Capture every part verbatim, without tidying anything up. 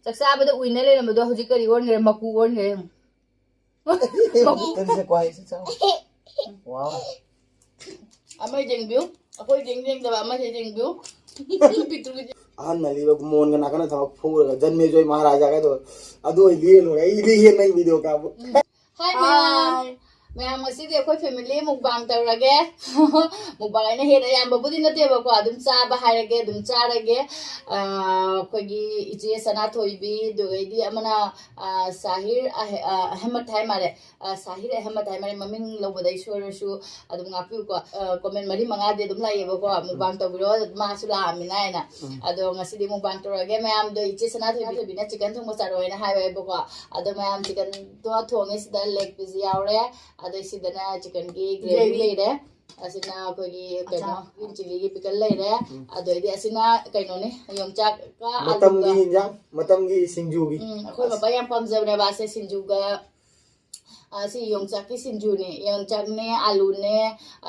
ꯆꯥꯛ ꯆꯥꯕꯗ ꯎꯏꯅ ꯂꯩꯔꯝꯕꯗꯣ ꯍꯧꯖꯤꯛ ꯀꯔꯤ ꯑꯣꯟꯈ꯭ꯔꯦ? ꯃꯀꯨ ꯑꯣꯟꯈ꯭ꯔꯦ ꯌꯦꯡꯉꯨ꯫ ꯃꯀꯨ꯫ ꯀꯔꯤꯁꯦ ꯀ꯭ꯋꯥ ꯍꯥꯏꯁꯦ ꯆꯥꯎ꯫ ꯋꯥꯎ꯫ ꯑꯃ ꯌꯦꯡꯕꯤꯌꯨ꯫ ꯑꯩꯈꯣꯏ ꯌꯦꯡ ꯌꯦꯡꯗꯕ ꯑꯃꯁꯦ ꯌꯦꯡꯕꯤꯌꯨ꯫ ꯄꯤꯛꯇ꯭ꯔꯨꯒꯤ꯫ ꯑꯍꯟ ꯑꯂꯤꯕ ꯃꯣꯟꯒ ꯅꯥꯀꯟꯗ ꯊꯕꯛ ꯐꯨꯔꯒ ꯖꯟꯃꯦ ꯖꯣꯏ ꯃꯍꯥꯔꯥꯖꯥꯒ ꯇꯧꯔ ꯑꯗꯨ ꯑꯣꯏ ꯂꯦꯜꯂꯨꯔꯦ꯫ ꯑꯩꯗꯤ ꯍꯦꯟꯅ ꯑꯩ ꯚꯤꯗꯤꯑꯣ ꯀꯥꯞꯄ꯫ ꯍꯥꯏ ꯃꯌꯥꯝ꯫ ꯍꯥꯏ꯫ ꯃꯌꯥꯝ ꯉꯁꯤꯗꯤ ꯑꯩꯈꯣꯏ ꯐꯦꯃꯤꯂꯤ ꯃꯨꯛꯕꯥꯡ ꯇꯧꯔꯒꯦ꯫ ꯃꯨꯛꯕꯥꯡ ꯍꯥꯏꯅ ꯍꯦꯟꯅ ꯌꯥꯝꯕꯕꯨꯗꯤ ꯅꯠꯇꯦꯕꯀꯣ, ꯑꯗꯨꯝ ꯆꯥꯕ ꯍꯥꯏꯔꯒꯦ, ꯑꯗꯨꯝ ꯆꯥꯔꯒꯦ꯫ ꯑꯥ, ꯑꯩꯈꯣꯏꯒꯤ ꯏꯆꯦ ꯁꯅꯥꯊꯣꯏꯕꯤ, ꯑꯗꯨꯒꯩꯗꯤ ꯑꯃꯅ, ꯑꯥ, ꯁꯥꯍꯤꯔ ꯑꯍꯦ-, ꯑꯥ, ꯑꯍꯃꯗ ꯍꯥꯏ ꯃꯥꯜꯂꯦ꯫ ꯑꯥ, ꯁꯥꯍꯤꯔ ꯑꯍꯃꯗ ꯍꯥꯏ ꯃꯥꯜꯂꯦ, ꯃꯃꯤꯡ ꯂꯧꯕꯗ ꯑꯩ ꯁꯣꯏꯔꯁꯨ ꯑꯗꯨꯝ ꯉꯥꯛꯄꯤꯌꯨꯀꯣ꯫ ꯑꯥ, ꯀꯣꯃꯦꯟ ꯃꯔꯤ ꯃꯉꯥꯗꯤ ꯑꯗꯨꯝ ꯂꯥꯛꯑꯦꯕꯀꯣ, ꯃꯨꯛꯕꯥꯡ ꯇꯧꯕꯤꯔꯣ, ꯃꯥꯁꯨ ꯂꯥꯛꯑꯃꯤꯅ ꯍꯥꯏꯅ꯫ ꯎꯝ꯫ ꯑꯗꯣ ꯉꯁꯤꯗꯤ ꯃꯨꯛꯕꯥꯡ ꯇꯧꯔꯒꯦ ꯃꯌꯥꯝꯗꯣ꯫ ꯏꯆꯦ ꯁꯅꯥꯊꯣꯏꯕꯤꯅ ꯆꯤꯀꯟ ꯊꯣꯡꯕ ꯆꯥꯔꯛꯑꯣꯅ ꯍꯥꯏꯕ ꯑꯩꯕꯨꯀꯣ꯫ ꯑꯗꯣ ꯃꯌꯥꯝ ꯆꯤꯀꯟꯗꯣ ꯊꯣꯡꯉꯦ, ꯁꯤꯗ ꯂꯦꯒ ꯄꯤꯁ ꯌꯥꯎꯔꯦ꯫ ꯑꯗꯩ ꯁꯤꯗꯅ ꯆꯤꯀꯟꯒꯤ ꯒ꯭ꯔꯦꯚꯤ ꯒ꯭ꯔꯦꯚꯤ꯫ ꯂꯩꯔꯦ꯫ ꯑꯁꯤꯅ ꯑꯩꯈꯣꯏꯒꯤ ꯀꯩꯅꯣ, ꯑꯆꯥꯔ꯫ ꯒ꯭ꯔꯤꯟ ꯆꯤꯂꯤꯒꯤ ꯄꯤꯀꯜ ꯂꯩꯔꯦ꯫ ꯎꯝ꯫ ꯑꯗꯩꯗꯤ ꯑꯁꯤꯅ ꯀꯩꯅꯣꯅꯦ, ꯌꯣꯡꯆꯥꯛꯀ ꯃꯇꯝꯒꯤ ꯑꯂꯨꯒ꯫ ꯍꯤꯟꯖꯥꯡ, ꯃꯇꯝꯒꯤ ꯁꯤꯡꯖꯨꯒꯤ꯫ ꯎꯝ, ꯑꯩꯈꯣꯏ ꯕꯕꯥ ꯌꯥꯝ ꯄꯥꯝꯖꯕꯅꯦꯕ ꯑꯁꯦ ꯁꯤꯡꯖꯨꯒ꯫ ꯑ, ꯁꯤ ꯌꯣꯡꯆꯥꯛꯀꯤ ꯁꯤꯡꯖꯨꯅꯦ꯫ ꯌꯣꯡꯆꯥꯛꯅꯦ, ꯑꯂꯨꯅꯦ,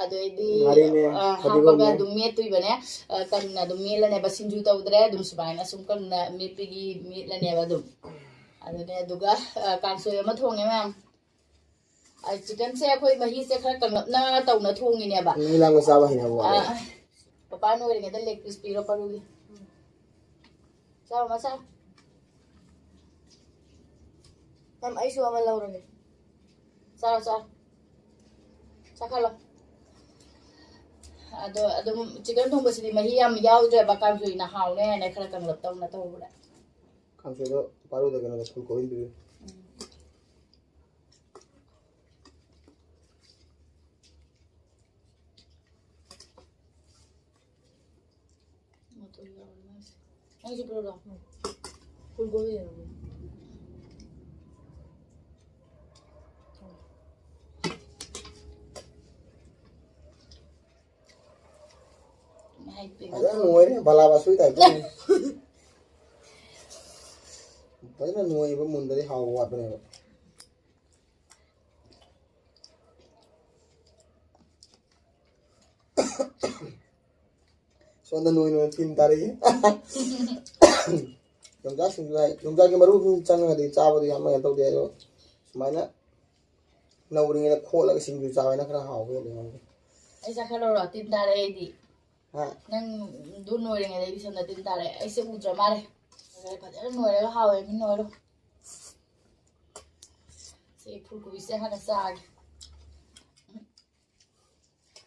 ꯑꯗꯩꯗꯤ, ꯉꯥꯔꯤꯅꯦ, ꯑ, ꯍꯥꯞꯄꯒ ꯐꯗꯤꯒꯣꯝꯅꯦ꯫ ꯑꯗꯨꯝ ꯃꯦꯠꯇꯣꯏꯕꯅꯦ꯫ ꯑ, ꯀꯪꯅ ꯑꯗꯨꯝ ꯃꯦꯠꯂꯅꯦꯕ꯫ ꯁꯤꯡꯖꯨ ꯇꯧꯗ꯭ꯔꯦ, ꯑꯗꯨꯝ ꯁꯨꯃꯥꯏꯅ ꯁꯨꯝ ꯀꯪꯅ ꯃꯦꯠꯄꯒꯤ ꯃꯦꯠꯂꯅꯦꯕ ꯑꯗꯨꯝ꯫ ꯑꯗꯨꯅꯦ, ꯑꯗꯨꯒ, ꯑ, ꯀꯥꯡꯁꯣꯏ ꯑꯃ ꯊꯣꯡꯉꯦ ꯃꯌꯥꯝ꯫ ꯑ, ꯆꯤꯀꯟꯁꯦ ꯑꯩꯈꯣꯏ ꯃꯍꯤꯁꯦ ꯈꯔ ꯀꯪꯂꯞꯅ ꯇꯧꯅ ꯊꯣꯡꯉꯤꯅꯦꯕ꯫ ꯃꯤ ꯂꯥꯡꯕ ꯆꯥꯕ ꯍꯩꯅꯕ ꯋꯥꯠꯂꯦ꯫ ꯑ, ꯄꯄꯥ ꯅꯣꯏꯔꯤꯉꯩꯗ ꯂꯦꯒ ꯄꯤꯁ ꯄꯤꯔꯣ ꯄꯔꯨꯒꯤ꯫ ꯆꯥꯎ, ꯃꯆꯥ꯫ ꯃꯦꯝ, ꯑꯩꯁꯨ ꯑꯃ ꯂꯧꯔꯒꯦ꯫ ꯆꯥꯔꯣ, ꯆꯥꯔꯣ꯫ ꯆꯥꯈꯠꯂꯣ꯫ ꯑꯗꯣ ꯑꯗꯨꯝ ꯆꯤꯀꯟ ꯊꯣꯡꯕꯁꯤꯗꯤ ꯃꯍꯤ ꯌꯥꯝ ꯌꯥꯎꯗ꯭ꯔꯦꯕ, ꯀꯥꯡꯁꯣꯏꯅ ꯍꯥꯎꯅꯦ ꯍꯥꯏꯅ ꯈꯔ ꯀꯪꯂꯞ ꯇꯧꯅ ꯇꯧꯔꯦ꯫ ꯀꯥꯡꯁꯣꯏꯗꯣ ꯄꯥꯔꯨꯗ ꯀꯩꯅꯣꯗ ꯐꯨꯜ ꯀꯣꯕꯤ ꯄꯤꯔꯦ꯫ ꯎꯝ꯫ ꯃꯇꯣꯟ ꯌꯥꯎꯔꯦ ꯃꯥꯏꯁꯦ꯫ ꯅꯪꯁꯨ ꯄꯤꯔꯛꯑꯣ꯫ ꯐꯨꯜ ꯀꯣꯕꯤ ꯂꯩꯔꯝꯃꯦ꯫ ꯐꯖꯅ ꯅꯣꯏꯔꯦ, ꯕꯂꯥ ꯕꯥꯁꯨꯒꯤ type ꯇ꯫ ꯐꯖꯅ ꯅꯣꯏꯕ, ꯃꯨꯟꯗꯗꯤ ꯍꯥꯎꯕ ꯋꯥꯠꯄꯅꯦꯕ꯫ ꯁꯣꯝꯗ ꯅꯣꯏ ꯅꯣꯏ ꯇꯤꯟ ꯇꯥꯔꯛꯏ꯫ ꯌꯣꯡꯆꯥꯛ ꯁꯤꯡꯖꯨ ꯍꯥꯏ, ꯌꯣꯡꯆꯥꯛꯀꯤ ꯃꯔꯨ ꯑꯗꯨꯝ ꯆꯪꯉꯒꯗꯤ ꯆꯥꯕꯗꯤ ꯌꯥꯝ ꯀꯩꯅꯣ ꯇꯧꯗꯦ, ꯑꯗꯣ ꯁꯨꯃꯥꯏꯅ ꯅꯧꯔꯤꯉꯩꯗ ꯈꯣꯠꯂꯒ ꯁꯤꯡꯖꯨ ꯆꯥꯕꯅ ꯈꯔ ꯍꯥꯎꯕ ꯍꯦꯜꯂꯤ ꯑꯩꯉꯣꯟꯗ꯫ ꯑꯩ ꯆꯥꯛ ꯈꯔ ꯂꯧꯔꯣ? ꯇꯤꯟ ꯇꯥꯔꯦ ꯑꯩꯗꯤ꯫ ꯍꯥ? ꯅꯪ ꯑꯗꯨ ꯅꯣꯏꯔꯤꯉꯩꯗ ꯑꯩꯗꯤ ꯁꯣꯝꯗ ꯇꯤꯟ ꯇꯥꯔꯦ꯫ ꯑꯩꯁꯦ ꯎꯗ꯭ꯔ ꯃꯥꯜꯂꯦ꯫ ꯐꯖꯅ ꯅꯣꯏꯔꯒ ꯍꯥꯎꯋꯦ, ꯃꯤ ꯅꯣꯏꯔꯣ꯫ ꯁꯤ ꯐꯨꯜ ꯀꯣꯕꯤꯁꯦ ꯍꯥꯟꯅ ꯆꯥꯒꯦ꯫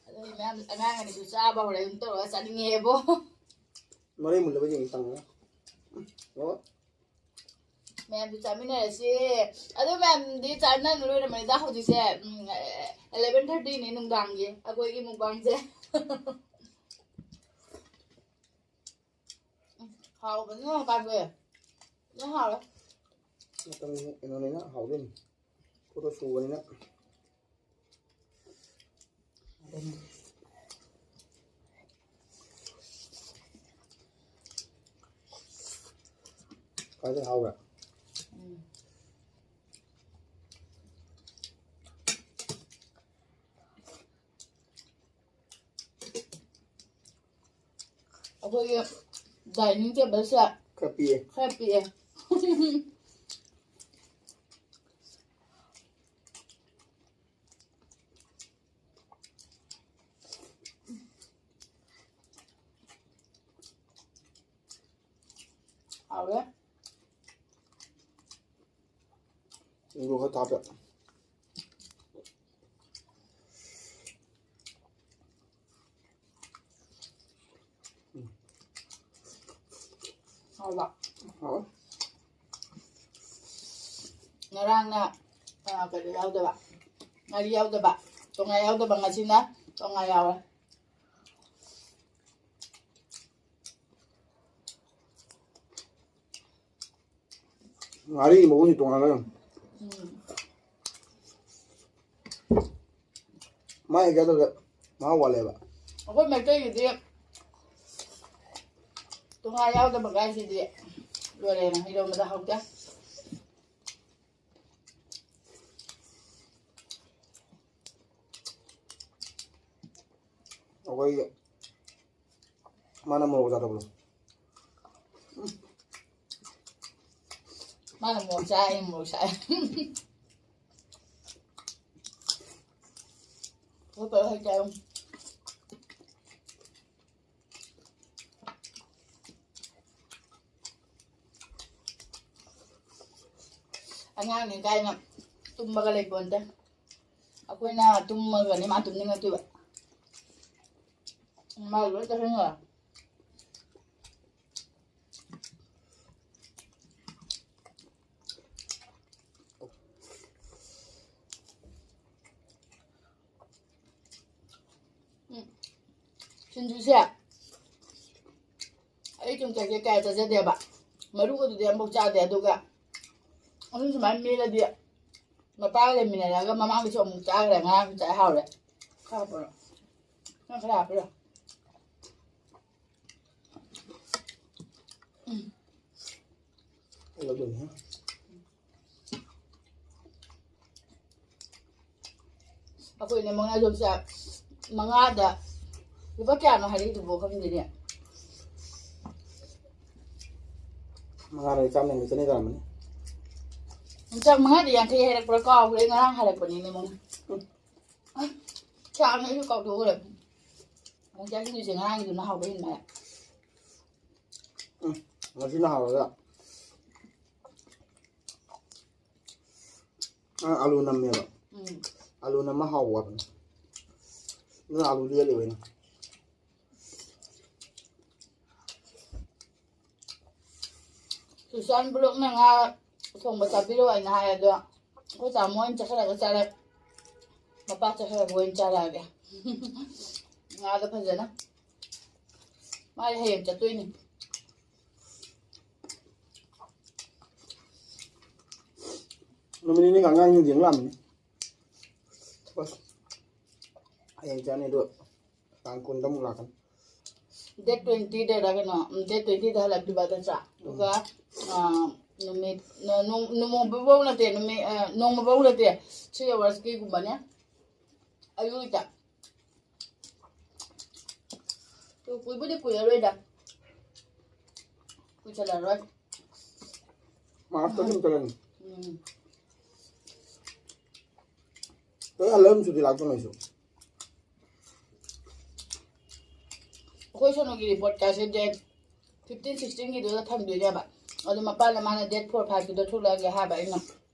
ꯑꯗꯨ ꯃꯌꯥꯝ ꯑꯉꯥꯡ ꯑꯅꯤꯁꯨ ꯆꯥꯕ ꯍꯧꯔꯦ ꯑꯗꯨꯝ ꯇꯧꯔꯒ ꯆꯥꯅꯤꯡꯉꯦꯕꯣ꯫ ꯃꯔꯩ ꯃꯨꯜꯂꯕ ꯌꯦꯡꯒꯦ ꯇꯪꯉꯒ꯫ ꯑꯣ꯫ ꯃꯌꯥꯝꯁꯨ ꯆꯥꯃꯤꯟꯅꯔꯁꯤ꯫ ꯑꯗꯨ ꯃꯌꯥꯝꯗꯤ ꯆꯥꯃꯤꯟꯅ ꯂꯣꯏꯔꯝꯃꯅꯤꯗ ꯍꯧꯖꯤꯛꯁꯦ꯫ ꯎꯝ, eleven thirty ꯅꯦ ꯅꯨꯡꯗꯥꯡꯒꯤ ꯑꯩꯈꯣꯏꯒꯤ ꯃꯨꯛꯕꯥꯡꯁꯦ꯫ ꯎꯝ, ꯍꯥꯎꯕꯅꯤꯅ ꯃꯄꯥꯟꯁꯦ꯫ ꯂꯣꯏ ꯍꯥꯎꯔꯦ꯫ ꯃꯇꯝ ꯀꯩꯅꯣꯅꯤꯅ ꯍꯥꯎꯗꯣꯏꯅꯤ꯫ ꯐꯣꯇꯣ ꯁꯨꯕꯅꯤꯅ꯫ ꯈ꯭ꯋꯥꯏꯗꯩ ꯍꯥꯎꯕ꯭ꯔꯥ? ꯎꯝ꯫ ꯑꯩꯈꯣꯏꯒꯤ dining table ꯁꯦ ꯈꯔ ꯄꯤꯛꯑꯦ꯫ ꯈꯔ ꯄꯤꯛꯑꯦ꯫ ꯍꯥꯎꯔꯦ꯫ ꯁꯤꯡꯖꯨ ꯈꯔ ꯊꯥꯛꯀꯦ꯫ ꯍꯥꯎꯕ? ꯍꯥꯎꯋꯦ꯫ ꯉꯔꯥꯡꯅ, ꯑ, ꯀꯩꯅꯣ ꯌꯥꯎꯗꯕ, ꯉꯥꯔꯤ ꯌꯥꯎꯗꯕ, ꯇꯣꯉꯥꯏ ꯌꯥꯎꯗꯕ, ꯉꯁꯤꯅ ꯇꯣꯉꯥꯏ ꯌꯥꯎꯔꯦ꯫ ꯉꯥꯔꯤꯒꯤ ꯃꯒꯨꯟꯁꯦ ꯇꯣꯉꯥꯟꯕ ꯌꯥꯝ꯫ ꯎꯝ꯫ ꯃꯥꯏ ꯍꯦꯛ ꯆꯥꯗꯕꯗ ꯃꯍꯥꯎ ꯋꯥꯠꯂꯦꯕ꯫ ꯑꯩꯈꯣꯏ ꯃꯩꯇꯩꯒꯤꯗꯤ ꯇꯣꯉꯥꯟ ꯌꯥꯎꯗꯕ ꯀꯥꯏꯁꯤꯗꯤ ꯂꯣꯏꯔꯦꯅ, ꯏꯔꯣꯟꯕꯗ ꯍꯥꯎꯇꯦ꯫ ꯑꯩꯈꯣꯏꯒꯤ ꯃꯥꯅ ꯃꯣꯔꯣꯛ ꯆꯥꯗꯕꯗꯣ꯫ ꯎꯝ꯫ ꯃꯥꯅ ꯃꯣꯔꯣꯛ ꯆꯥꯏ, ꯑꯩꯅ ꯃꯣꯔꯣꯛ ꯆꯥꯏ꯫ ꯑꯩꯈꯣꯏ ꯄꯨꯂꯞ ꯍꯩ ꯆꯥꯏ꯫ ꯑꯉꯥꯡꯅꯤ ꯀꯥꯏꯅ ꯇꯨꯝꯕꯒ ꯂꯩꯄꯣꯟꯇꯦ꯫ ꯑꯩꯈꯣꯏꯅ ꯇꯨꯝꯃꯒꯅꯤ ꯃꯥ ꯇꯨꯝꯅꯤꯡꯉꯛꯇꯣꯏꯕ꯫ ꯃꯥ ꯂꯣꯏ ꯆꯠꯍꯟꯈ꯭ꯔꯦ꯫ ꯎꯝ꯫ ꯁꯤꯡꯖꯨꯁꯦ ꯑꯩ ꯆꯨꯝꯆꯠꯁꯦ ꯀꯌꯥ ꯆꯥꯖꯗꯦꯕ꯫ ꯃꯔꯨꯒꯗꯨꯗꯤ ꯑꯃꯐꯥꯎ ꯆꯥꯗꯦ꯫ ꯑꯗꯨꯒ ꯑꯗꯨꯝ ꯁꯨꯃꯥꯏꯅ ꯃꯦꯠꯂꯗꯤ ꯃꯄꯥꯒ ꯂꯩꯃꯤꯟꯅꯔꯒ ꯃꯃꯥꯡꯗꯁꯨ ꯑꯃꯨꯛ ꯆꯥꯈ꯭ꯔꯦ꯫ ꯉꯔꯥꯡꯁꯨ ꯆꯥꯏ꯫ ꯍꯥꯎꯔꯦ꯫ ꯈꯔ ꯍꯥꯞꯄ꯭ꯔꯣ? ꯅꯪ ꯈꯔ ꯍꯥꯞꯄ꯭ꯔꯣ? ꯎꯝ꯫ ꯑꯩꯈꯣꯏꯅꯦ ꯃꯉꯥ ꯌꯣꯡꯆꯥꯛ ꯃꯉꯥꯗ ꯂꯨꯄꯥ ꯀꯌꯥꯅꯣ ꯍꯥꯏꯔꯛꯏꯗꯨꯕꯣ ꯈꯪꯗꯦꯅꯦ꯫ ꯃꯉꯥꯗ ꯆꯥꯝ ꯌꯥꯡꯈꯩ ꯆꯅꯤ ꯇꯥꯔꯝꯃꯅꯤ꯫ ꯌꯣꯡꯆꯥꯛ ꯃꯉꯥꯗ ꯌꯥꯡꯈꯩ ꯍꯥꯏꯔꯛꯄ꯭ꯔꯥ ꯀꯥꯎꯈ꯭ꯔꯦ, ꯉꯔꯥꯡ ꯍꯥꯏꯔꯛꯄꯅꯤꯅꯦ ꯃꯉꯥ꯫ ꯆꯥꯛꯅꯦ ꯑꯩꯁꯨ ꯀꯥꯎꯊꯣꯛꯈ꯭ꯔꯦ꯫ ꯌꯣꯡꯆꯥꯛ ꯁꯤꯡꯖꯨꯁꯦ ꯉꯔꯥꯡꯒꯤꯗꯨꯅ ꯍꯥꯎꯕ ꯍꯦꯟꯕ꯫ ꯎꯝ, ꯉꯁꯤꯅ ꯍꯥꯎꯔꯒ꯫ ꯑ, ꯑꯂꯨ ꯅꯝꯃꯦꯕ꯫ ꯎꯝ꯫ ꯑꯂꯨ ꯅꯝꯃ ꯍꯥꯎꯕ ꯋꯥꯠꯄꯅꯦ꯫ ꯑꯗꯨꯅ ꯑꯂꯨ ꯂꯦꯜꯂꯤꯕ ꯑꯩꯅ꯫ ꯁꯨꯁꯥꯟ ꯕ꯭ꯂꯣꯛꯅ ꯉꯥ ꯊꯣꯡꯕ ꯆꯥꯕꯤꯔꯛꯑꯣ ꯍꯥꯏꯅ ꯍꯥꯏ, ꯑꯗꯣ ꯑꯩꯈꯣꯏ ꯇꯥꯃꯣ ꯑꯣꯏꯅ ꯆꯠꯈꯠꯂꯒ ꯆꯥꯔꯦ꯫ ꯃꯄꯥ ꯆꯠꯈ꯭ꯔꯒ ꯑꯣꯏꯅ ꯆꯥꯔꯛꯑꯒꯦ꯫ ꯉꯥꯗꯣ ꯐꯖꯅ꯫ ꯃꯥꯗꯤ ꯍꯌꯦꯡ ꯆꯠꯇꯣꯏꯅꯤ꯫ ꯅꯨꯃꯤꯠ ꯅꯤꯅꯤꯒ ꯑꯉꯥꯡꯁꯤꯡ ꯌꯦꯡ ꯂꯥꯛꯑꯝꯃꯤꯅꯤ꯫ ꯑꯁ, ꯍꯌꯦꯡ ꯆꯠꯅꯤ, ꯑꯗꯣ ꯇꯥꯡ ꯀꯨꯟꯗ ꯑꯃꯨꯛ ꯂꯥꯛꯀꯅꯤ꯫ Date twenty ꯗꯔ ꯀꯩꯅꯣ, ꯎꯝ, date twenty ꯗ ꯍꯜꯂꯛꯇꯣꯏꯕ ꯅꯠꯇ꯭ꯔꯥ? ꯑꯗꯨꯒ, ꯑ, ꯅꯨꯃꯤꯠ, ꯅ-, ꯅꯣꯡ-, ꯅꯣꯡꯃꯕꯧ ꯅꯠꯇꯦ, ꯅꯨꯃꯤꯠ, ꯑ, ꯅꯣꯡꯃꯕꯧ ꯅꯠꯇꯦ, three hours ꯀꯤꯒꯨꯝꯕꯅꯦ꯫ ꯑꯌꯨꯛꯇ꯫ ꯑꯗꯨ ꯀꯨꯏꯕꯨꯗꯤ ꯀꯨꯏꯔꯔꯣꯏꯗ꯫ ꯀꯨꯏꯁꯜꯂꯔꯣꯏ꯫ ꯃꯥꯔꯁꯇ ꯑꯗꯨꯝ ꯆꯠꯂꯅꯤ꯫ ꯎꯝ꯫ ꯂꯣꯏ ꯍꯜꯂ ꯑꯗꯨꯝ ꯁꯨꯇꯤ ꯂꯥꯛꯇꯣꯏꯅꯦ ꯑꯩꯁꯨ꯫ ꯑꯩꯈꯣꯏ ꯁꯣꯅꯨꯒꯤ ꯔꯤꯄꯣꯔꯠ ꯀꯥꯔꯠꯁꯦ ꯗꯦꯠ ꯐꯤꯐꯇꯤꯟ ꯁꯤꯛꯁꯇꯤꯟꯒꯤꯗꯨꯗ ꯐꯪꯗꯣꯏꯅꯦꯕ꯫ ꯑꯗꯣ ꯃꯄꯥꯅ ꯃꯥꯅ ꯗꯦꯠ ꯐꯣꯔ ꯐꯥꯏꯚꯀꯤꯗꯣ ꯊꯣꯛꯂꯛꯑꯒꯦ ꯍꯥꯏꯕ ꯑꯩꯅ꯫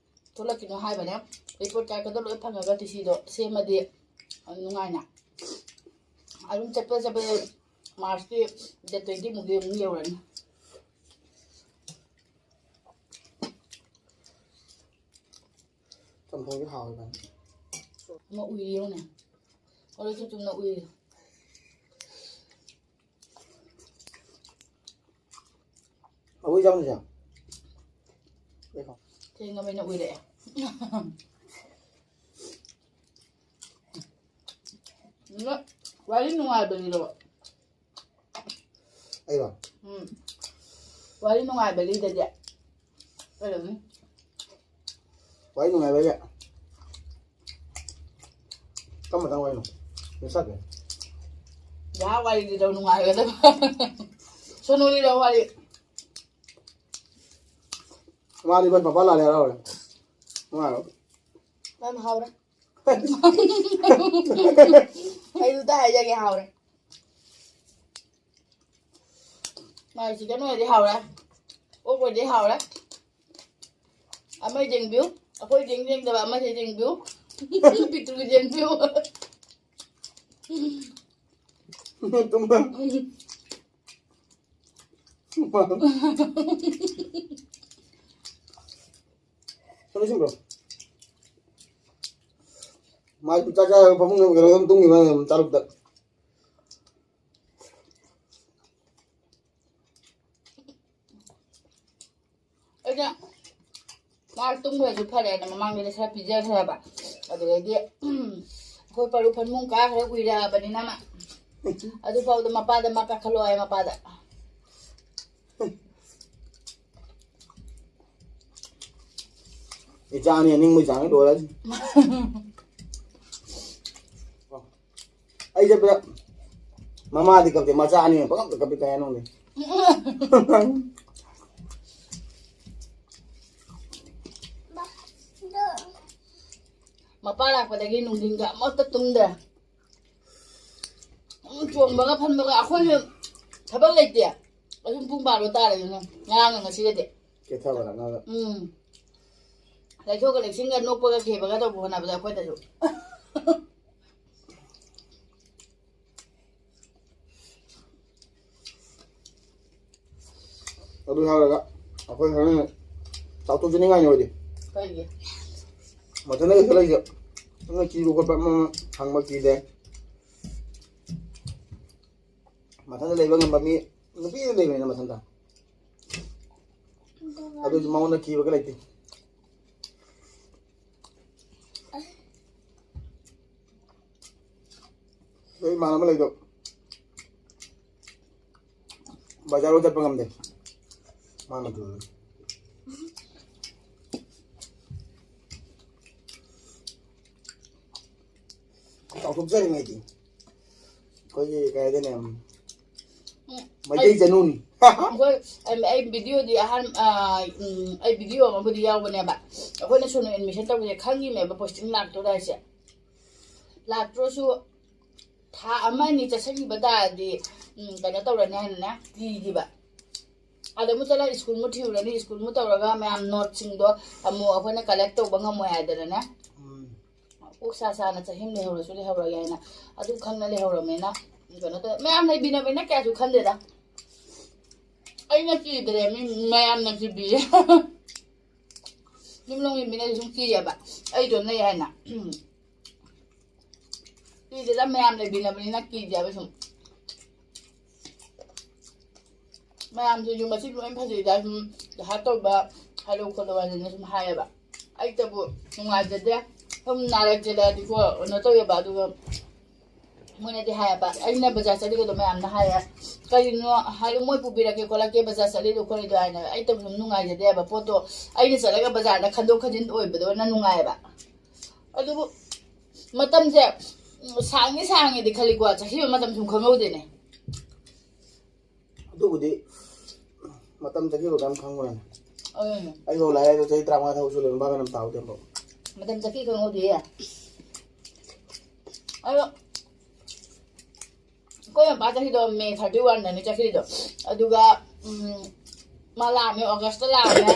ꯊꯣꯛꯂꯛꯈꯤꯅꯣ ꯍꯥꯏꯕꯅꯦ꯫ ꯔꯤꯄꯣꯔꯠ ꯀꯥꯔꯠꯀꯗꯣ ꯂꯣꯏ ꯐꯪꯉꯒ ꯇꯤ ꯁꯤꯗꯣ ꯁꯦꯝꯃꯗꯤ ꯅꯨꯡꯉꯥꯏꯅ꯫ ꯑꯗꯨꯝ ꯆꯠꯄ ꯆꯠꯄ ꯃꯥꯔꯁꯀꯤ ꯗꯦꯠ ꯇ꯭ꯋꯦꯟꯇꯤ ꯃꯨꯛꯇꯤ ꯑꯗꯨꯝ ꯌꯧꯔꯅꯤ꯫ ꯆꯝꯊꯣꯡꯗꯤ ꯍꯥꯎꯋꯦ ꯚꯥꯏ꯫ ꯑꯃ ꯎꯏꯔꯤ ꯌꯦꯡꯉꯨꯅꯦ꯫ ꯑꯣ, ꯆꯨꯝ ꯆꯨꯝꯅ ꯎꯏꯔꯤ꯫ ꯑꯩꯈꯣꯏ ꯆꯥꯃꯁꯦ꯫ ꯊꯦꯡꯉꯕꯅꯤꯅ ꯎꯏꯔꯛꯑꯦ꯫ ꯋꯥꯔꯤ ꯅꯨꯡꯉꯥꯏꯕꯅꯤꯗꯣ꯫ ꯑꯩꯔꯣ? ꯎꯝ꯫ ꯋꯥꯔꯤ ꯅꯨꯡꯉꯥꯏꯕ ꯂꯤꯗꯗꯤ꯫ ꯀꯩꯗꯧꯅꯤ? ꯋꯥꯔꯤ ꯅꯨꯡꯉꯥꯏꯕ ꯍꯥꯏꯁꯦ ꯀꯔꯝꯕ ꯃꯇꯥꯡ ꯋꯥꯔꯤꯅꯣ? ꯂꯣꯏ ꯁꯥꯠꯂꯦ꯫ ꯌꯥ, ꯋꯥꯔꯤ ꯂꯤꯔꯣ ꯅꯨꯡꯉꯥꯏꯒꯗꯕ꯫ ꯁꯣꯅꯨ ꯂꯤꯔꯣ ꯋꯥꯔꯤ꯫ ꯃꯥꯗꯤ ꯃꯥꯏ ꯄꯥꯄꯥ ꯂꯥꯛꯑꯦ ꯍꯔꯥꯎꯔꯦ꯫ ꯅꯨꯡꯉꯥꯏꯔꯣ? ꯌꯥꯝ ꯍꯥꯎꯔꯦ꯫ ꯑꯩ ꯑꯗꯨꯗ ꯍꯥꯏꯖꯒꯦ, ꯍꯥꯎꯔꯦ꯫ ꯃꯥꯏ ꯆꯤꯛꯀꯟ ꯑꯣꯏꯔꯗꯤ ꯍꯥꯎꯔꯦ꯫ ꯑꯣꯛ ꯑꯣꯏꯔꯗꯤ ꯍꯥꯎꯔꯦ꯫ ꯑꯃ ꯌꯦꯡꯕꯤꯌꯨ꯫ ꯑꯩꯈꯣꯏ ꯌꯦꯡ ꯌꯦꯡꯗꯕ ꯑꯃꯁꯦ ꯌꯦꯡꯕꯤꯌꯨ꯫ ꯄꯤꯛꯇ꯭ꯔꯨ ꯌꯦꯡꯕꯤꯌꯨ꯫ ꯇꯨꯝꯕ꯫ ꯁꯣꯝꯗ ꯁꯤꯡꯕ꯭ꯔꯣ? ꯃꯥꯗꯤ ꯆꯥꯛ ꯆꯥꯔꯒ ꯐꯃꯨꯡꯗ ꯀꯩꯅꯣ ꯑꯗꯨꯝ ꯇꯨꯝꯈꯤꯕ ꯃꯥꯜꯂꯦ, ꯇꯔꯨꯛꯇ꯫ ꯑꯩꯅ ꯃꯥ ꯇꯨꯝꯈ꯭ꯔꯁꯨ ꯐꯔꯦꯅ ꯃꯃꯥꯡꯗꯗꯤ ꯈꯔ ꯄꯤꯖꯈ꯭ꯔꯕ꯫ ꯑꯗꯨꯗꯩꯗꯤ ꯑꯩꯈꯣꯏ ꯄꯔꯨ ꯐꯟꯃꯨꯡ ꯀꯥꯈ꯭ꯔꯦ, ꯎꯏꯔꯛꯑꯕꯅꯤꯅ ꯃꯥ꯫ ꯑꯗꯨꯐꯥꯎꯗ ꯃꯄꯥꯗ ꯃꯥ ꯀꯥꯈꯠꯂꯣ ꯍꯥꯏ, ꯃꯄꯥꯗ꯫ ꯏꯆꯥꯅꯤ ꯑꯅꯤꯡꯕ ꯏꯆꯥꯅꯤ ꯂꯣꯏꯔꯦ꯫ ꯑꯩ ꯆꯠꯄꯗ ꯃꯃꯥꯗꯤ ꯀꯞꯇꯦ, ꯃꯆꯥ ꯑꯅꯤꯅ ꯄꯪꯀꯞꯇ ꯀꯞꯄꯤ, ꯀꯩ ꯍꯥꯏꯅꯣ ꯈꯪꯗꯦ꯫ ꯃꯄꯥ ꯂꯥꯛꯄꯗꯒꯤ ꯅꯨꯡꯊꯤꯟꯒ ꯑꯃꯠꯇ ꯇꯨꯝꯗ꯭ꯔꯦ꯫ ꯎꯝ, ꯆꯣꯡꯕꯒ ꯐꯟꯕꯒ ꯑꯩꯈꯣꯏꯁꯨ ꯊꯕꯛ ꯂꯩꯇꯦ꯫ ꯑꯗꯨꯝ ꯄꯨꯡ ꯕꯥꯔꯣ ꯇꯥꯔꯦ ꯑꯗꯨꯅ ꯉꯔꯥꯡꯒ ꯉꯁꯤꯒꯗꯤ꯫ ꯀꯦꯊꯕ ꯂꯛꯅꯕ꯫ ꯎꯝ꯫ ꯂꯩꯊꯣꯛꯀ ꯂꯩꯁꯤꯟꯒ ꯅꯣꯛꯄꯒ ꯈꯦꯕꯒ ꯇꯧꯕ ꯍꯣꯠꯅꯕꯗ ꯑꯩꯈꯣꯏꯗꯁꯨ꯫ ꯑꯗꯨ ꯍꯥꯏꯔꯒ ꯑꯩꯈꯣꯏ ꯍꯣꯔꯦꯟ ꯆꯥꯎꯊꯣꯛꯆꯅꯤꯡꯉꯥꯏꯅꯤ ꯑꯣꯏꯗꯤ꯫ ꯀꯩꯒꯤ? ꯃꯊꯟꯇ ꯂꯩꯁꯜꯂꯛꯏꯁꯦ꯫ ꯅꯪꯅ ꯀꯤꯕ ꯈꯣꯠꯄ ꯑꯃ ꯍꯪꯕ ꯀꯤꯗꯦ꯫ ꯃꯊꯟꯇ ꯂꯩꯕ ꯉꯝꯕ ꯃꯤ ꯅꯨꯄꯤꯗ ꯂꯩꯕꯅꯤꯅ ꯃꯊꯟꯇ꯫ ꯑꯗꯨꯁꯨ ꯃꯉꯣꯟꯗ ꯀꯤꯕꯒ ꯂꯩꯇꯦ꯫ ꯑꯩ ꯏꯃꯥꯟꯅꯕ ꯂꯩꯗꯣ ꯕꯖꯥꯔ ꯆꯠꯄ ꯉꯝꯗꯦ꯫ ꯃꯥꯅ ꯄꯨꯔꯒ꯫ ꯆꯥꯎꯊꯣꯛꯆꯔꯤꯉꯩꯗꯤ ꯑꯩꯈꯣꯏꯒꯤ ꯀꯩ ꯍꯥꯏꯗꯣꯏꯅꯣ? ꯃꯩꯇꯩ ꯆꯅꯨꯅꯤ꯫ ꯑꯩꯈꯣꯏ ꯑꯩ ꯑꯩ ꯚꯤꯗꯤꯑꯣꯗꯤ ꯑꯍꯥꯟ ꯑ, ꯎꯝ, ꯑꯩ ꯚꯤꯗꯤꯑꯣ ꯑꯃꯕꯨꯗꯤ ꯌꯥꯎꯕꯅꯦꯕ꯫ ꯑꯩꯈꯣꯏꯅ ꯁꯣꯅꯨ ꯑꯦꯗꯃꯤꯁꯟ ꯇꯧꯕꯁꯦ ꯈꯪꯉꯤꯅꯦꯕ, ꯄꯣꯁꯇꯤꯡ ꯂꯥꯛꯇꯣꯔꯦ ꯍꯥꯏꯁꯦ꯫ ꯂꯥꯛꯇ꯭ꯔꯁꯨ ꯊꯥ ꯑꯃ ꯑꯅꯤ ꯆꯠꯁꯤꯟꯈꯤꯕ ꯇꯥꯔꯗꯤ, ꯎꯝ, ꯀꯩꯅꯣ ꯇꯧꯔꯅꯤ ꯍꯥꯏꯅꯅꯦ ꯀꯤꯈꯤꯕ꯫ ꯑꯗ ꯑꯃꯨꯛ ꯆꯠꯂꯒ ꯁ꯭ꯀꯨꯜ ꯑꯃꯨꯛ ꯊꯤꯔꯨꯔꯅꯤ, ꯁ꯭ꯀꯨꯜ ꯑꯃꯨꯛ ꯇꯧꯔꯒ ꯃꯌꯥꯝ ꯅꯣꯠꯁꯤꯡꯗꯣ ꯑꯃꯨꯛ ꯑꯩꯈꯣꯏꯅ ꯀꯂꯦꯛ ꯇꯧꯕ ꯉꯝꯃꯣꯏ ꯍꯥꯏꯗꯅꯅꯦ꯫ ꯎꯝ꯫ ꯀꯣꯛ ꯁꯥ ꯁꯥꯅ ꯆꯍꯤ ꯑꯃ ꯂꯩꯍꯧꯔꯁꯨ ꯂꯩꯍꯧꯔꯒꯦ ꯍꯥꯏꯅ ꯑꯗꯨ ꯈꯪꯅ ꯂꯩꯍꯧꯔꯕꯅꯤꯅ ꯀꯩꯅꯣ ꯇꯧ-, ꯃꯌꯥꯝ ꯂꯩꯕꯤꯅꯕꯅꯤꯅ ꯀꯌꯥꯁꯨ ꯈꯟꯗꯦꯗ꯫ ꯑꯩꯅ ꯀꯤꯗ꯭ꯔꯦ, ꯃꯤ ꯃꯌꯥꯝꯅ ꯀꯤꯕꯤꯌꯦ꯫ ꯌꯨꯝ ꯂꯣꯝꯒꯤ ꯃꯤꯅꯗꯤ ꯁꯨꯝ ꯀꯤꯌꯦꯕ, ꯑꯩ ꯏꯇꯣꯝ ꯂꯩ ꯍꯥꯏꯅ꯫ ꯀꯤꯗꯦꯗ, ꯃꯌꯥꯝ ꯂꯩꯕꯤꯅꯕꯅꯤꯅ ꯀꯤꯗꯦꯕ ꯁꯨꯝ꯫ ꯃꯌꯥꯝꯁꯤꯁꯨ ꯃꯁꯤ ꯂꯣꯏ ꯐꯖꯩꯗ, ꯁꯨꯝ ꯖꯍꯥ ꯇꯧꯕ ꯍꯥꯏꯔꯣ ꯈꯣꯠꯂꯣ ꯍꯥꯏꯗꯅ ꯁꯨꯝ ꯍꯥꯏꯌꯦꯕ꯫ ꯑꯩꯇꯕꯨ ꯅꯨꯡꯉꯥꯏꯖꯗꯦ꯫ ꯁꯨꯝ ꯅꯥꯔꯛ ꯆꯦꯜꯂꯛꯑꯗꯤꯀꯣ ꯀꯩꯅꯣ ꯇꯧꯋꯦꯕ꯫ ꯑꯗꯨꯒ ꯃꯣꯏꯅꯗꯤ ꯍꯥꯏꯌꯦꯕ, ꯑꯩꯅ ꯕꯖꯥꯔ ꯆꯠꯂꯤꯒꯗꯣ ꯃꯌꯥꯝꯅ ꯍꯥꯏꯌꯦ, "ꯀꯔꯤꯅꯣ ꯍꯥꯏꯗꯤ ꯃꯣꯏ ꯄꯨꯕꯤꯔꯛꯀꯦ ꯈꯣꯠꯂꯛꯀꯦ ꯕꯖꯥꯔ ꯆꯠꯂꯤꯗꯣ ꯈꯣꯠꯂꯤꯗꯣ?" ꯍꯥꯏꯅ꯫ ꯑꯩꯇꯕꯨ ꯁꯨꯝ ꯅꯨꯡꯉꯥꯏꯖꯗꯦꯕ꯫ ꯄꯣꯠꯇꯣ ꯑꯩꯅ ꯆꯠꯂꯒ ꯕꯖꯥꯔꯗ ꯈꯟꯗꯣꯛ ꯈꯟꯖꯤꯟ ꯑꯣꯏꯕꯗꯣꯅ ꯅꯨꯡꯉꯥꯏꯌꯦꯕ꯫ ꯑꯗꯨꯕꯨ ꯃꯇꯝꯁꯦ, ꯎꯝ, ꯁꯥꯡꯉꯤ ꯁꯥꯡꯉꯤꯗꯤ ꯈꯜꯂꯤꯀꯣ, ꯆꯠꯈꯤꯕ ꯃꯇꯝ ꯁꯨꯝ ꯈꯪꯍꯧꯗꯦꯅꯦ꯫ ꯑꯗꯨꯕꯨꯗꯤ ꯃꯇꯝ ꯆꯠꯈꯤꯕ ꯀꯔꯝ ꯈꯪꯉꯣꯏ꯫ ꯑꯗꯨꯅꯦ꯫ ꯑꯩꯐꯥꯎ ꯂꯥꯏꯔꯤꯛ ꯆꯍꯤ ꯇꯔꯥꯃꯉꯥ ꯊꯕꯛ ꯁꯨ ꯂꯩꯕ ꯚꯥꯕ ꯌꯥꯝ ꯇꯥꯍꯧꯗꯦ ꯑꯃꯐꯥꯎ꯫ ꯃꯇꯝ ꯆꯠꯈꯤ ꯈꯪꯍꯧꯗꯦ꯫ ꯑꯗꯣ ꯑꯩꯈꯣꯏ ꯃꯄꯥ ꯆꯠꯈꯤꯗꯣ ꯃꯦ ꯊꯥꯔꯇꯤ ꯋꯥꯟꯗꯅꯤ ꯆꯠꯈꯤꯗꯣ꯫ ꯑꯗꯨꯒ ꯎꯝ, ꯃꯥ ꯂꯥꯛꯑꯝꯃꯦ, ꯑꯣꯒꯁꯇ ꯂꯥꯛꯑꯝꯃꯦ꯫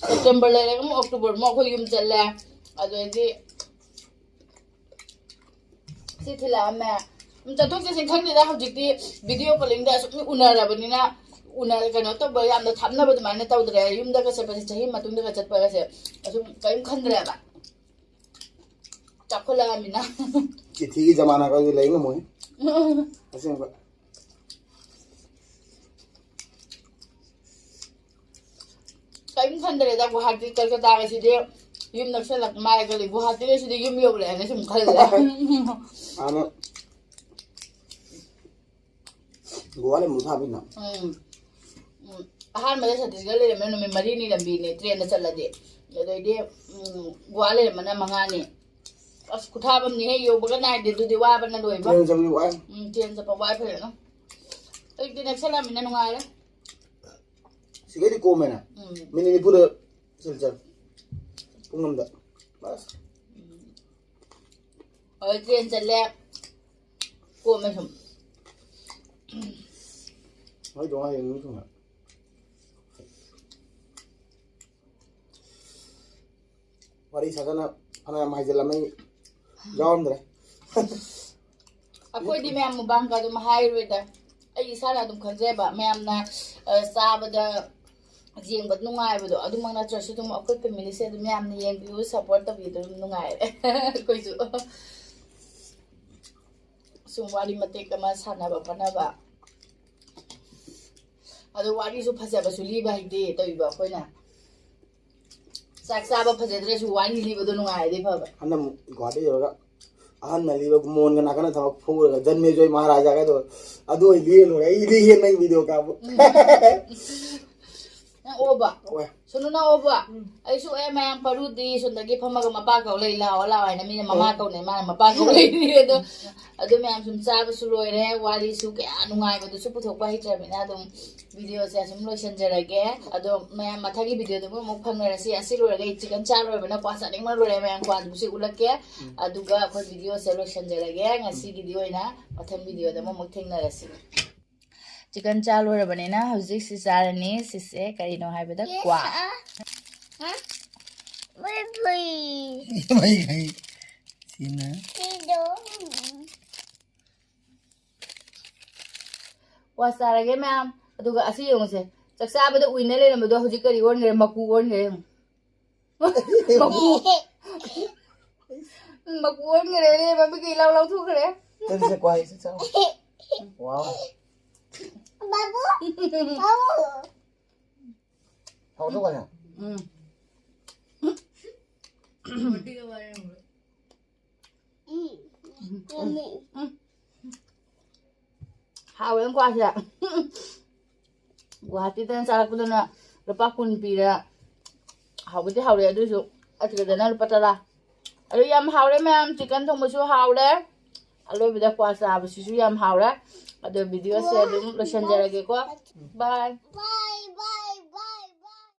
ꯁꯦꯞꯇꯦꯝꯕꯔ ꯂꯩꯔꯒ ꯑꯃꯨꯛ ꯑꯣꯛꯇꯣꯕꯔ ꯑꯃꯨꯛ ꯑꯩꯈꯣꯏ ꯌꯨꯝ ꯆꯠꯂꯦ꯫ ꯑꯗꯨꯗꯩꯗꯤ ꯁꯤ ꯊꯤꯜꯂꯛꯑꯝꯃꯦ꯫ ꯎꯝ, ꯆꯠꯊꯣꯛ ꯆꯠꯁꯤꯟ ꯈꯪꯗꯦꯗ, ꯍꯧꯖꯤꯛꯇꯤ ꯚꯤꯗꯤꯑꯣ ꯀꯣꯂꯤꯡꯗ ꯑꯁꯨꯝ ꯎꯅꯔꯕꯅꯤꯅ, ꯎꯅ ꯀꯩꯅꯣ ꯇꯧꯕ ꯌꯥꯝꯅ ꯊꯥꯞꯅꯕ ꯑꯗꯨꯃꯥꯏꯅ ꯇꯧꯗ꯭ꯔꯦ꯫ ꯌꯨꯝꯗꯒ ꯆꯠꯄꯁꯦ, ꯆꯍꯤ ꯃꯇꯨꯡꯗꯒ ꯆꯠꯄꯒꯁꯦ ꯑꯁꯨꯝ ꯀꯔꯤꯝ ꯈꯟꯗ꯭ꯔꯦꯕ꯫ ꯆꯥꯎꯈꯠꯂꯛꯑꯃꯤꯅ꯫ ꯆꯤꯊꯤꯒꯤ ꯖꯃꯥꯅꯥꯒꯗꯤ ꯂꯩ ꯉꯝꯃꯣꯏ꯫ ꯑꯁꯦꯡꯕ꯫ ꯀꯔꯤꯝ ꯈꯟꯗ꯭ꯔꯦꯗ, ꯒꯨꯍꯥꯇꯤ ꯀꯜꯀꯇꯥꯒꯁꯤꯗꯤ ꯌꯨꯝ ꯅꯛꯁꯜꯂꯛ ꯃꯥꯜꯂꯦ ꯈꯜꯂꯤ꯫ ꯒꯨꯍꯥꯇꯤꯒꯁꯤꯗꯤ ꯌꯨꯝ ꯌꯧꯔꯛꯑꯦꯅ ꯁꯨꯝ ꯈꯜꯂꯦ꯫ ꯍꯥꯟꯅ ꯒꯣꯋꯥ ꯂꯩꯕꯗꯣ ꯊꯥꯕꯤꯅ꯫ ꯎꯝ꯫ ꯎꯝ꯫ ꯑꯍꯥꯟꯕꯗ ꯁꯠꯇꯤꯁꯒꯔ ꯂꯩꯔꯝꯃꯦ ꯅꯨꯃꯤꯠ ꯃꯔꯤꯅꯤ ꯂꯝꯕꯤꯅꯦ ꯇ꯭ꯔꯦꯟꯗ ꯆꯠꯂꯗꯤ꯫ ꯑꯗꯩꯗꯤ ꯎꯝ, ꯒꯣꯋꯥ ꯂꯩꯔꯝꯃꯅ ꯃꯉꯥꯅꯤ꯫ ꯑꯁ, ꯈꯨꯊꯥꯕꯝꯅꯤꯍꯦ, ꯌꯧꯕꯒ ꯅꯥꯏꯗꯦ ꯑꯗꯨꯗꯤ, ꯋꯥꯕꯅ ꯂꯣꯏꯕ꯫ ꯇ꯭ꯔꯦꯟ ꯆꯠꯄꯗꯤ ꯋꯥꯏ꯫ ꯎꯝ, ꯇ꯭ꯔꯦꯟ ꯆꯠꯄ ꯋꯥꯏ ꯐꯖꯅ꯫ ꯍꯧꯖꯤꯛꯇꯤ ꯅꯛꯁꯜꯂꯝꯃꯤꯅ ꯅꯨꯡꯉꯥꯏꯔꯦ꯫ ꯁꯤꯗꯩꯗꯤ ꯀꯣꯝꯃꯦꯅ꯫ ꯎꯝ꯫ ꯃꯤꯅꯤꯠ ꯅꯤꯐꯨꯗ ꯁꯤꯜꯆꯔ꯫ ꯄꯨꯡ ꯑꯃꯗ꯫ ꯕꯁ꯫ ꯍꯣꯏ, ꯇ꯭ꯔꯦꯟ ꯆꯠꯂꯦ꯫ ꯀꯣꯝꯃꯦ ꯁꯨꯝ꯫ ꯍꯣꯏ, ꯇꯣꯉꯥꯟ ꯌꯦꯡꯉꯨ ꯊꯨꯅ꯫ ꯋꯥꯔꯤ ꯁꯥꯗꯅ ꯐꯅꯌꯥꯝ ꯍꯥꯏꯖꯤꯜꯂꯝꯃꯦ, ꯌꯥꯎꯔꯝꯗ꯭ꯔꯦ꯫ ꯑꯩꯈꯣꯏꯗꯤ ꯃꯌꯥꯝ ꯃꯨꯛꯕꯥꯡꯒ ꯑꯗꯨꯝ ꯍꯥꯏꯔꯣꯏꯗ꯫ ꯑꯩ ꯏꯁꯥꯅ ꯑꯗꯨꯝ ꯈꯪꯖꯩꯕ꯫ ꯃꯌꯥꯝꯅ, ꯑ, ꯆꯥꯕꯗ ꯌꯦꯡꯕ ꯅꯨꯡꯉꯥꯏꯕꯗꯣ, ꯑꯗꯨꯃꯛ ꯅꯠꯇ꯭ꯔꯁꯨ ꯑꯗꯨꯝ ꯑꯩꯈꯣꯏ ꯐꯦꯃꯤꯂꯤꯁꯦ ꯑꯗꯨꯝ ꯌꯥꯝꯅ ꯌꯦꯡꯕꯤꯌꯨ, ꯁꯞꯄꯣꯔꯠ ꯇꯧꯕꯤꯌꯨ, ꯑꯗꯨꯝ ꯅꯨꯡꯉꯥꯏꯔꯦ꯫ ꯑꯩꯈꯣꯏꯁꯨ ꯁꯨꯝ ꯋꯥꯔꯤ ꯃꯇꯦꯛ ꯑꯃ ꯁꯥꯟꯅꯕ ꯈꯣꯠꯅꯕ꯫ ꯑꯗꯣ ꯋꯥꯔꯤꯁꯨ ꯐꯖꯕꯁꯨ ꯂꯤꯕ ꯍꯩꯇꯦ ꯇꯧꯔꯤꯕ ꯑꯩꯈꯣꯏꯅ꯫ ꯆꯥꯛ ꯆꯥꯕ ꯐꯖꯗ꯭ꯔꯁꯨ ꯋꯥꯔꯤ ꯂꯤꯕꯗꯣ ꯅꯨꯡꯉꯥꯏꯔꯗꯤ ꯐꯕ꯫ ꯍꯟꯗꯛ ꯑꯃꯨꯛ ꯒꯨꯍꯥꯇꯤ ꯌꯧꯔꯒ ꯑꯍꯟꯅ ꯂꯤꯕ ꯃꯣꯟꯒ ꯅꯥꯀꯟꯗ ꯊꯝꯃꯒ ꯐꯨꯔꯒ ꯖꯟꯃꯦꯖꯣꯏ ꯃꯍꯥꯔꯥꯖꯥꯒꯗꯣ ꯑꯗꯨ ꯑꯣꯏ ꯂꯤꯔ ꯂꯣꯏꯔꯦ꯫ ꯑꯩ ꯂꯤꯒꯦ ꯅꯪ ꯚꯤꯗꯤꯑꯣ ꯀꯥꯞꯄꯨ꯫ ꯎꯝ꯫ ꯑꯣꯕ꯫ ꯁꯨꯅꯨꯅ ꯑꯣꯕ꯫ ꯑꯩꯁꯨ ꯑꯦ ꯃꯌꯥꯝ ꯄꯔꯨꯗꯤ ꯁꯣꯝꯗꯒꯤ ꯐꯝꯃꯒ ꯃꯄꯥ ꯀꯧ ꯂꯩ, "ꯂꯥꯛꯑꯣ, ꯂꯥꯛꯑꯣ" ꯍꯥꯏꯅ ꯃꯤꯅ ꯃꯃꯥ ꯀꯧꯅꯩ, ꯃꯥꯅ ꯃꯄꯥ ꯀꯧ ꯂꯩꯔꯤ꯫ ꯑꯗꯣ, ꯑꯗꯨ ꯃꯌꯥꯝ ꯁꯨꯝ ꯆꯥꯕꯁꯨ ꯂꯣꯏꯔꯦ, ꯋꯥꯔꯤꯁꯨ ꯀꯌꯥ ꯅꯨꯡꯉꯥꯏꯕꯗꯨꯁꯨ ꯄꯨꯊꯣꯛꯄ ꯍꯩꯇ꯭ꯔꯕꯅꯤꯅ ꯑꯗꯨꯝ ꯚꯤꯗꯤꯑꯣꯁꯦ ꯑꯁꯨꯝ ꯂꯣꯏꯁꯤꯟꯖꯔꯒꯦ꯫ ꯑꯗꯣ ꯃꯌꯥꯝ ꯃꯊꯪꯒꯤ ꯚꯤꯗꯤꯑꯣꯗ ꯑꯃꯨꯛ ꯐꯪꯅꯔꯁꯤ꯫ ꯑꯁꯤ ꯂꯣꯏꯔꯒ ꯑꯩ ꯆꯤꯛꯀꯟ ꯆꯥ ꯂꯣꯏꯔꯕꯅ ꯀ꯭ꯋꯥ ꯆꯥꯅꯤꯡꯕꯅ ꯂꯣꯏꯔꯦ꯫ ꯃꯌꯥꯝ ꯀ꯭ꯋꯥꯗꯨꯁꯨ ꯎꯠꯂꯛꯀꯦ꯫ ꯑꯗꯨꯒ ꯑꯩꯈꯣꯏ ꯚꯤꯗꯤꯑꯣꯁꯦ ꯂꯣꯏꯁꯤꯟꯖꯔꯒꯦ꯫ ꯉꯁꯤꯒꯤꯗꯤ ꯑꯣꯏꯅ ꯃꯊꯪ ꯚꯤꯗꯤꯑꯣꯗ ꯑꯃꯨꯛ ꯊꯦꯡꯅꯔꯁꯤ꯫ ꯆꯤꯛꯀꯟ ꯆꯥ ꯂꯣꯏꯔꯕꯅꯤꯅ ꯍꯧꯖꯤꯛ ꯁꯤ ꯆꯥꯔꯅꯤ꯫ ꯁꯤꯁꯦ ꯀꯔꯤꯅꯣ ꯍꯥꯏꯕꯗ ꯀ꯭ꯋꯥ꯫ ꯃꯩ ꯈꯩ꯫ ꯁꯤꯅ꯫ ꯀ꯭ꯋꯥ ꯆꯥꯔꯒꯦ ꯃꯌꯥꯝ꯫ ꯑꯗꯨꯒ ꯑꯁꯤ ꯌꯦꯡꯉꯨꯁꯦ꯫ ꯆꯥꯛ ꯆꯥꯕꯗ ꯎꯏꯅ ꯂꯩꯔꯝꯕꯗꯣ ꯍꯧꯖꯤꯛ ꯀꯔꯤ ꯑꯣꯟꯈ꯭ꯔꯦ? ꯃꯀꯨ ꯑꯣꯟꯈ꯭ꯔꯦ ꯌꯦꯡꯉꯨ꯫ ꯃꯀꯨ꯫ ꯃꯀꯨ ꯑꯣꯟꯈ꯭ꯔꯦꯅꯦ, ꯃꯃꯤꯠꯀ ꯏꯂꯥꯎ ꯂꯥꯎꯊꯣꯛꯈ꯭ꯔꯦ꯫ ꯀꯔꯤꯁꯦ ꯀ꯭ꯋꯥ ꯍꯥꯏꯁꯦ ꯆꯥꯎ꯫ ꯋꯥꯎ꯫ ꯕꯥꯕꯨ꯫ ꯕꯥꯕꯨ꯫ ꯍꯥꯎꯗꯧ ꯀꯅꯥ? ꯎꯝ꯫ ꯎꯝ꯫ ꯌꯝꯃꯤ꯫ ꯎꯝ꯫ ꯍꯥꯎꯋꯦ ꯀ꯭ꯋꯥꯁꯦ꯫ ꯒꯨꯋꯥꯍꯥꯇꯤꯗꯅ ꯆꯥꯔꯛꯄꯗꯅ ꯂꯨꯄꯥ ꯀꯨꯟ ꯄꯤꯔꯦ꯫ ꯍꯥꯎꯕꯗꯤ ꯍꯥꯎꯔꯦ, ꯑꯗꯨꯏꯁꯨ ꯑꯁꯤꯗꯅ ꯂꯨꯄꯥ ꯇꯔꯥ꯫ ꯑꯗꯨ ꯌꯥꯝ ꯍꯥꯎꯔꯦ ꯃꯌꯥꯝ, ꯆꯤꯛꯀꯟ ꯊꯣꯡꯕꯁꯨ ꯍꯥꯎꯔꯦ꯫ ꯑꯂꯣꯏꯕꯗ ꯀ꯭ꯋꯥ ꯆꯥꯕꯁꯤꯁꯨ ꯌꯥꯝ ꯍꯥꯎꯔꯦ꯫ ꯑꯗꯣ ꯚꯤꯗꯤꯑꯣꯁꯦ ꯑꯗꯨꯝ ꯂꯣꯏꯁꯤꯟꯖꯔꯒꯦꯀꯣ꯫ ꯕꯥꯏ꯫